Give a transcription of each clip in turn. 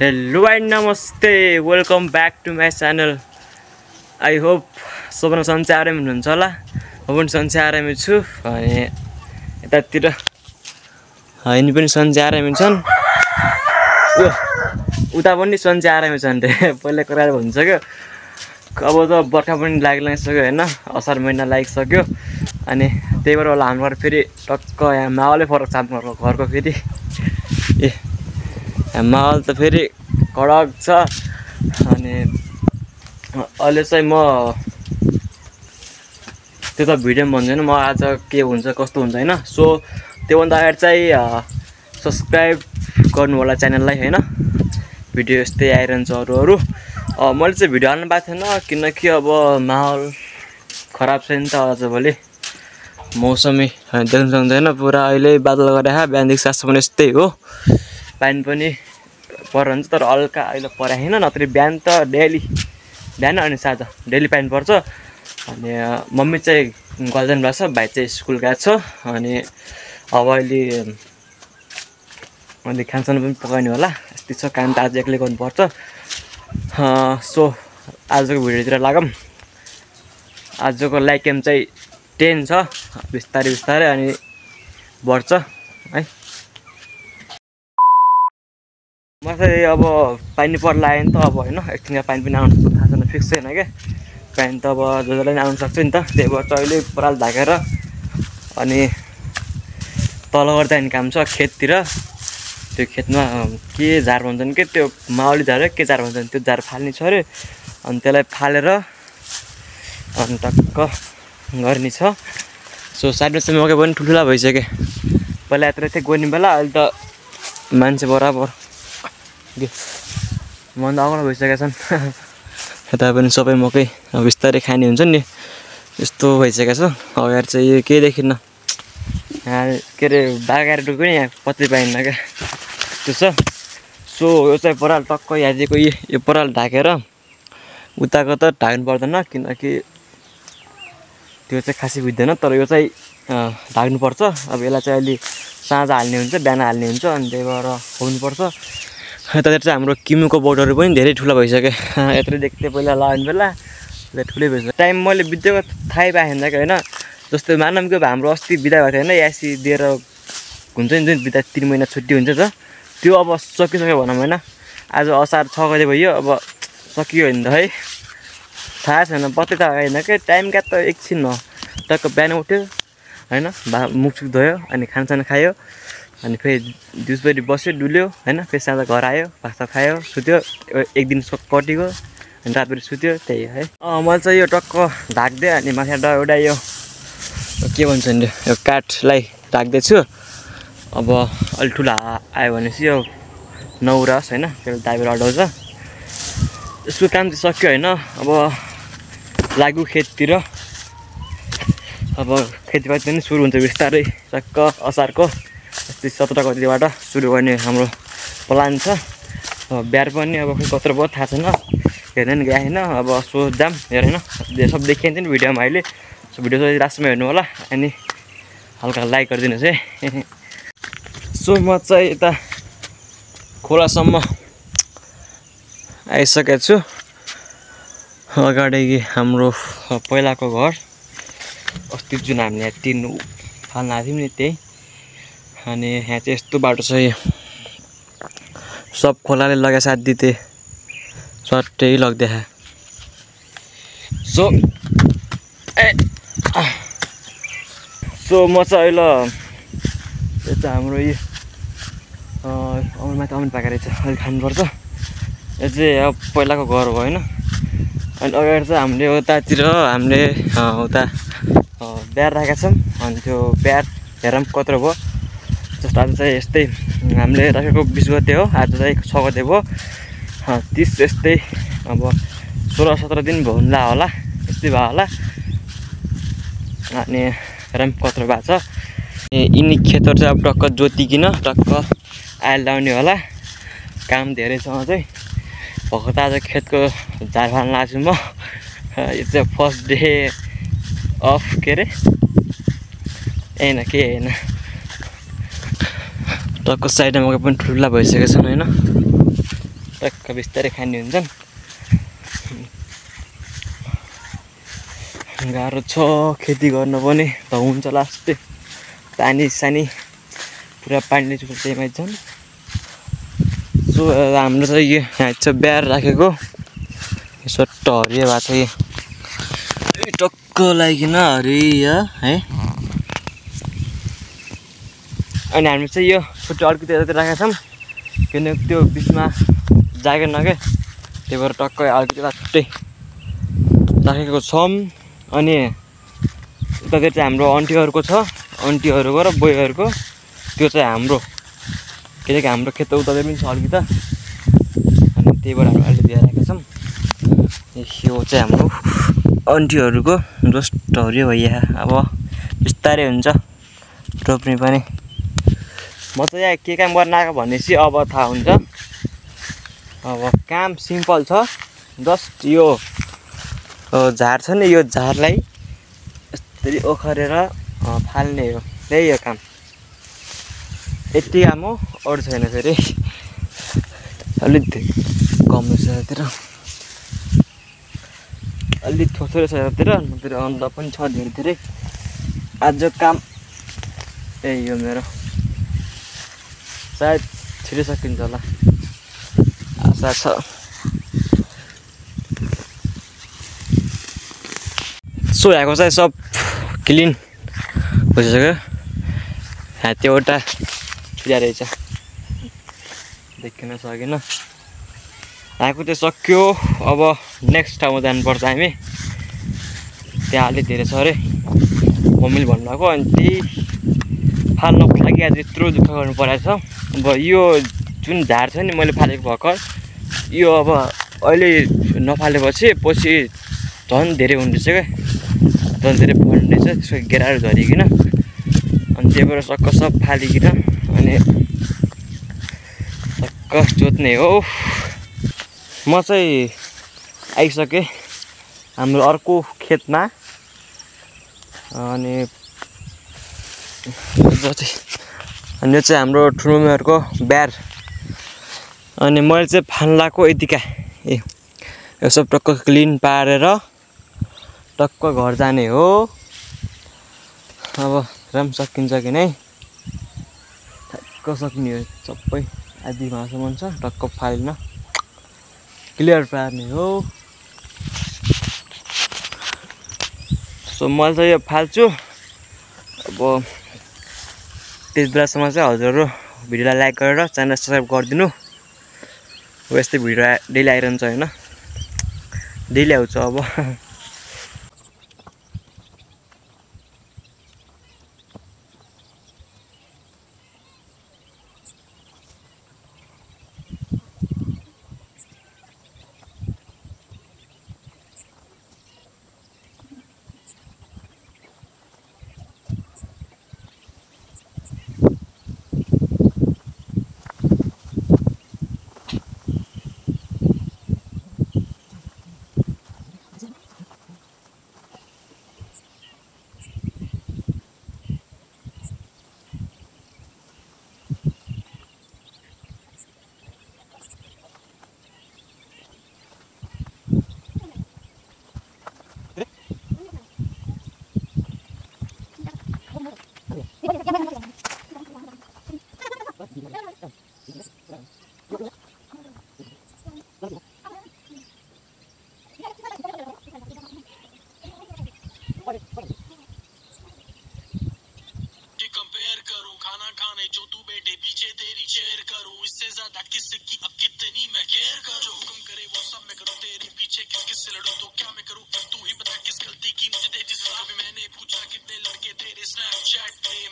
Hello and namaste. Welcome back to my channel. I hope सबैजना सन्चै आरामै हुनुहुन्छ होला। म पनि सन्चै आरामै छु। अनि यतातिर हैनी पनि सन्चै आरामै छन्। उता पनि सन्चै आरामै छन् रे। पहिला कुरा भन्छ के अब त बर्खा पनि लागिसक्यो हैन। असार महिना लागिसक्यो। अनि त्यही भएर होला हाम्रो फेरि टक्क यहाँ माहौलै फरक छ हाम्रो घरको फेरि। माहौल त फेरि कडक छ। अनि अहिले चाहिँ म त्यो त भिडियोमा भन्दैन म आज के हुन्छ कस्तो हुन्छ हैन। सो त्योभन्दा अगाडि चाहिँ सब्स्क्राइब गर्नु होला च्यानललाई हैन। भिडियो यस्तै आइरहन्छ अरू मैले चाहिँ भिडियो हाल्नु पाएको थिएन किनकि अब माहौल खराब छ नि त आजभोलि। मौसमी देख्न सक्दैन पुरा अहिले बादल गरेको बिहानदेखि साँझसम्म यस्तै हो। पानी पनि पर्छ तर हल्का अहिले परे हैन। नत्र बिहान त डेली बिहान अनि साँझ डेली पानी पर्छ। अनि मम्मी चाहिँ गल्दैन भएको छ, भाइ चाहिँ स्कुल गएको छ। अनि अब अहिले खानसाना पनि पकाउने होला यस्तै छ। काम त आज एक्लै गर्नुपर्छ। सो आजको भिडियोतिर लागौँ। आजको लाइक एम चाहिँ 10 छ। बिस्तारै बिस्तारै अनि बढ्छ है। म चाहिँ अब पानी पर्ला आयो नि त अब हैन। एकछिनमा पानी पनि आउनु थाहा छैन, फिक्स छैन क्या। पानी त अब जसले पनि आउनु सक्छ नि त। त्यही भएर चाहिँ अहिले पराल ढाकेर अनि तल गर्दा नि काम छ खेततिर। त्यो खेतमा के झार भन्छन् के त्यो माउली झार के झार भन्छन् त्यो झार फाल्ने छ अरे। अनि त्यसलाई फालेर अनि टक्क गर्ने छ। सो साइडमा चाहिँ मकै पनि ठुल्ठुला भइसक्यो। पहिला यत्रो थियो गोड्ने बेला, अहिले त मान्छे बराबर मन अग्लो भइसकेका छन्। यता पनि सबै मकै बिस्तारै खाने हुन्छ नि यस्तो भइसकेको छ। अगाडि चाहिँ यो केही देखिन्न यहाँ के अरे बागाएर डुक्यो नि यहाँ पत्ती पाइन्न क्या त्यो छ। सो यो चाहिँ पराल टक्क यहाँदेखिको यो पराल ढाकेर उताको त ढाक्नु पर्दैन किनकि त्यो चाहिँ खासै बुझ्दैन। तर यो चाहिँ ढाक्नुपर्छ। अब यसलाई चाहिँ अलि साँझ हाल्ने हुन्छ बिहान हाल्ने हुन्छ अनि त्यही भएर हुनुपर्छ। यतातिर चाहिँ हाम्रो किमुको बोटहरू पनि धेरै ठुलो भइसक्यो। यत्रो देख्थेँ पहिला लगाउने बेला ठुलै भइसक्यो। टाइम मैले बितेको थाहै पाएन कि होइन। जस्तै मानौँ कि अब हाम्रो अस्ति बिदा भएको थियो होइन यासी दिएर हुन्छ नि जुन बिदा 3 महिना छुट्टी हुन्छ त त्यो अब सकिसक्यो भनौँ होइन। आज असार 6 गते भयो अब सकियो नि त है। थाहा छैन पत्तै त आएन क्या। टाइम क्या त एकछिन हो। टक्क बिहान उठ्यो होइन मुखसुख धोयो अनि खानसाना खायो अनि फेरि दिउँसभरि बस्यो डुल्यो होइन। फेरि साँझ घर आयो भात खायो सुत्यो। एक दिन कटिगयो अनि रातभरि सुत्यो त्यही है। मैले चाहिँ यो टक्क ढाक्दिएँ अनि माथिबाट एउटा यो के भन्छ नि यो काठलाई ढाक्दैछु। अब अलिक ठुलो आयो भनेपछि यो नउरास होइन फेरि दाइबाट अडाउँछ। यसको काम चाहिँ सक्यो होइन। अब लाग्यो खेततिर। अब खेतीपाती पनि सुरु हुन्छ बिस्तारै टक्क असारको यस्तै 17 गतिबाट सुरु गर्ने हाम्रो प्लान छ। बिहार पनि अब खै कत्रो भयो थाहा छैन, हेर्ने नि गएको छैन। अब सोध्दाम हेरेन सब देखिन्छ नि भिडियोमा अहिले। सो भिडियो चाहिँ लास्टमा हेर्नु होला अनि हल्का लाइक गरिदिनुहोस् है। सो म चाहिँ यता खोलासम्म आइसकेको छु। अगाडि हाम्रो पहिलाको घर अस्ति जुन हामीले टिन फाल्न आएको थियौँ नि त्यही। अनि यहाँ चाहिँ यस्तो बाटो छ। सब खोलाले लगे साथ दिते सट्टै लगिदिए। सो म चाहिँ अहिले यो चाहिँ हाम्रो यो माथि अमिन पाकेर चाहिँ अहिले खानुपर्छ। यो चाहिँ अब पहिलाको घर हो होइन। अनि अगाडि चाहिँ हामीले उतातिर हामीले उता बिहार राखेका छौँ। अनि त्यो बिहार हेरौँ कत्रो भयो। जस्तो आज चाहिँ यस्तै हामीले राखेको 20 गते हो। आज चाहिँ 6 गते भयो। 30 यस्तै अब 16-17 दिन हुन्ला होला यस्तै भयो होला। अनि हेरौँ कत्रो भएको छ। यिनी खेतहरू चाहिँ अब टक्क जोतिकन टक्क आइल लाउने होला। काम धेरै छ चाहिँ भएको त आज खेतको झार फाल्न आएको छु म। यो चाहिँ फर्स्ट डे अफ के अरे होइन के होइन। टक्क साइडमा मकै पनि ठुल्ठुला भइसकेको छन् होइन। टक्क बिस्तारै खाने हुन्छन्। गाह्रो छ खेती गर्नु पनि त हुन्छ लास्टै पानी सानी पुरा पानीले चुक्छ त्यहीमा छन्। सो हाम्रो चाहिँ यो यहाँ चाहिँ ब्याएर राखेको सट्ट हरियो भएको छ यो टक्क लागिकन हरियो है। अनि हामी चाहिँ यो छुट्टै अलिकति यतातिर राखेका छौँ किनकि त्यो बिचमा जागेन क्या, त्यही भएर टक्कै अलिकति छुट्टै राखेको छौँ। अनि उतातिर चाहिँ हाम्रो आन्टीहरूको छ, आन्टीहरूको र बोईहरूको त्यो चाहिँ हाम्रो, किनकि हाम्रो खेत उतातिर पनि छ अलिकति, अनि त्यही भएर हामी अहिले दिएर राखेका छौँ। यो चाहिँ हाम्रो आन्टीहरूको जस्ट हरियो भइया, अब बिस्तारै हुन्छ रोप्ने पनि। म चाहिँ यहाँ के काम गर्न आएको भनेपछि अब थाहा हुन्छ। अब काम सिम्पल छ, जस्ट यो झार छ नि, यो झारलाई यसरी ओखरेर फाल्ने हो, त्यही हो काम। यति काम हो, अरू छैन। फेरि अलिक कम रहेछ यतातिर, अलिक थोरै छ यतातिर, नतिर अन्त पनि छ धेरै धेरै। आज काम यही हो मेरो, सायद छिटै सकिन्छ होला आशा छ। सो यहाँको चाहिँ सब क्लिन भइसक्यो। यहाँ त्यो एउटा छुट्या रहेछ देखिन सकेन। यहाँको चाहिँ सक्यो। अब नेक्स्ट ठाउँमा जानुपर्छ हामी, त्यहाँ अलिक धेरै छ अरे मम्मीले भन्नुभएको। अनि त्यही फाल्नको लागि आज यत्रो दुःख गर्नु परेको छ। अब यो जुन झार छ नि मैले फालेको भर्खर, यो अब अहिले नफालेपछि पछि झन् धेरै हुने रहेछ क्या, झन् धेरै फल्ने रहेछ, त्यसको घेराहरू झरिकन। अनि त्यही भएर सक्क सब फालिकन अनि सक्क जोत्ने हो। म चाहिँ आइसकेँ हाम्रो अर्को खेतमा। अनि यो चाहिँ हाम्रो ठुलो मम्मीहरूको ब्यार। अनि मैले चाहिँ फाल्लाको यतिका यो सब टक्क क्लिन पारेर टक्क घर जाने हो। अब राम सकिन्छ कि नै, टक्क सक्ने हो। सबै आधी भाँसम्म छ, टक्क फाल्न क्लियर पार्ने हो। सो मैले चाहिँ यो फाल्छु। अब त्यस बेलासम्म चाहिँ हजुरहरू भिडियोलाई लाइक गरेर च्यानल सब्सक्राइब गरिदिनु। अब यस्तै भिडियो डेली आइरहन्छ होइन, डेली आउँछ अब।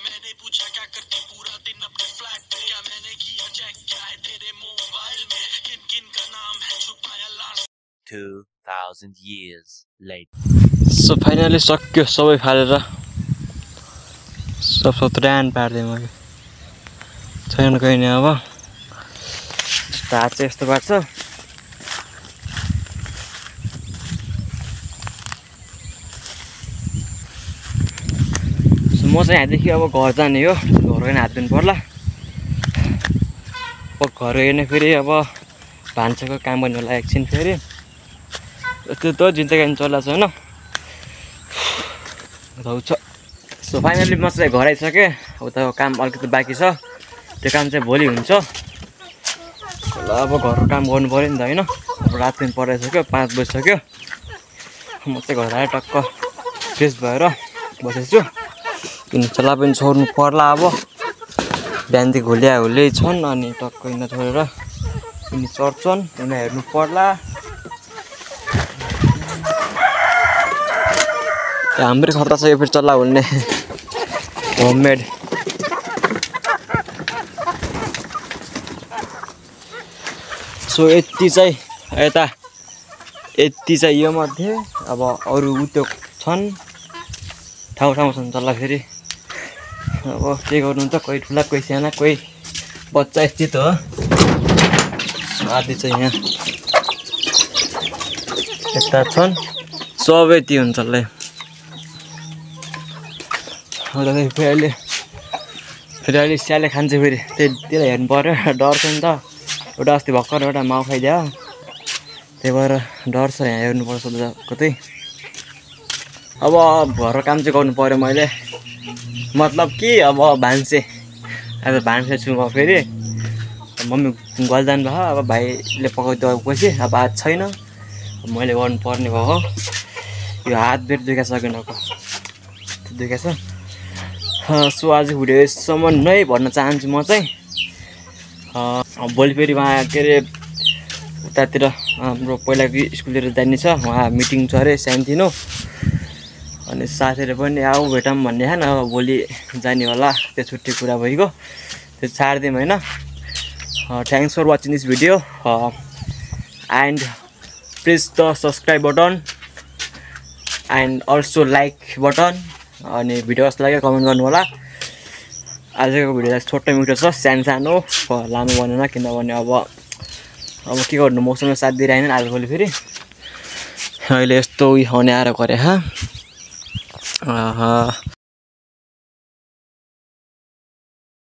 मैंने पूछा क्या करती पूरा दिन अपने फ्लैट पे, क्या मैंने किया चेक क्या है तेरे मोबाइल में, किन किन का नाम है छुपाया last 2000 years later. So finally सक्यो सबै फालेर, सब सत्रान पार्दिएँ मैले। छैन कहीँ नि अब हात चाहिँ यस्तो पार्छ। म चाहिँ यहाँदेखि अब घर जाने हो, घर गएर हात दिनु पर्ला। अब घर गएन फेरि अब भान्साको काम गर्नु होला एकछिन फेरि त्यो त जिन्दगी चल्ला छ हैन छ सो फाइनली म चाहिँ घर आइसकेँ अब त काम अलिकति बाँकी छ त्यो काम चाहिँ भोलि हुन्छ ल अब घरको काम गर्नु पर्यो नि त हैन अब रात पनि परिसक्यो 5 बजिसक्यो म चाहिँ घर आएर टक्क फ्रेस भएर बसेको छु किन चला पनि छोड्नु पर्ला अब बिहानदेखि हुले छन् अनि टक्क यिनीहरू छोडेर यिनी चढ्छन् यिनीहरू हेर्नु पर्ला हाम्रै खतरा छ यो फेरि चल्ला हुल्ने होममेड सो यति चाहिँ यता यति चाहिँ यो मध्ये अब अरू उद्योग छन् ठाउँ छन् चल्ला फेरि अब के गर्नु त कोही ठुला कोही साना कोही बच्चा स्थित हो आदि चाहिँ यहाँ यता छन् सबै ती हुन्छ ल फेरि अहिले स्याले खान्छ फेरि त्यसलाई हेर्नु पर्यो डर छ नि त एउटा अस्ति भर्खर एउटा माउ खाइदियो त्यही भएर डर छ यहाँ हेर्नुपर्छ सोध्दा कतै अब घरको काम चाहिँ गर्नु पर्यो मैले मतलब कि अब भान्से अब भान्से छु म फेरि मम्मी गल जानु भयो अब भाइले पकाइदियो पछि अब हात छैन मैले गर्नुपर्ने भयो यो हात बेट दुखाइसकेनको दुखाएको छ सो आज भिडियो यसम्म नै भन्न चाहन्छु म चाहिँ भोलि फेरि उहाँ के अरे उतातिर हाम्रो पहिलाको स्कुलतिर जाने छ उहाँ मिटिङ छ अरे सानोतिनो अनि साथीहरू पनि आऊ भेटौँ भन्ने खान अब भोलि जाने होला त्यो छुट्टी कुरा भइगयो त्यो छाड्दिउँ होइन thanks for watching this video and press the subscribe button and also like button अनि भिडियो कस्तो लाग्यो कमेन्ट गर्नु होला आजको भिडियो छोटो मिठो छ सानो लामो बनेन किनभने अब के गर्नु मौसमले साथ दिइरहेन आजभोलि फेरि अहिले यस्तो उयो हुने आएर गरे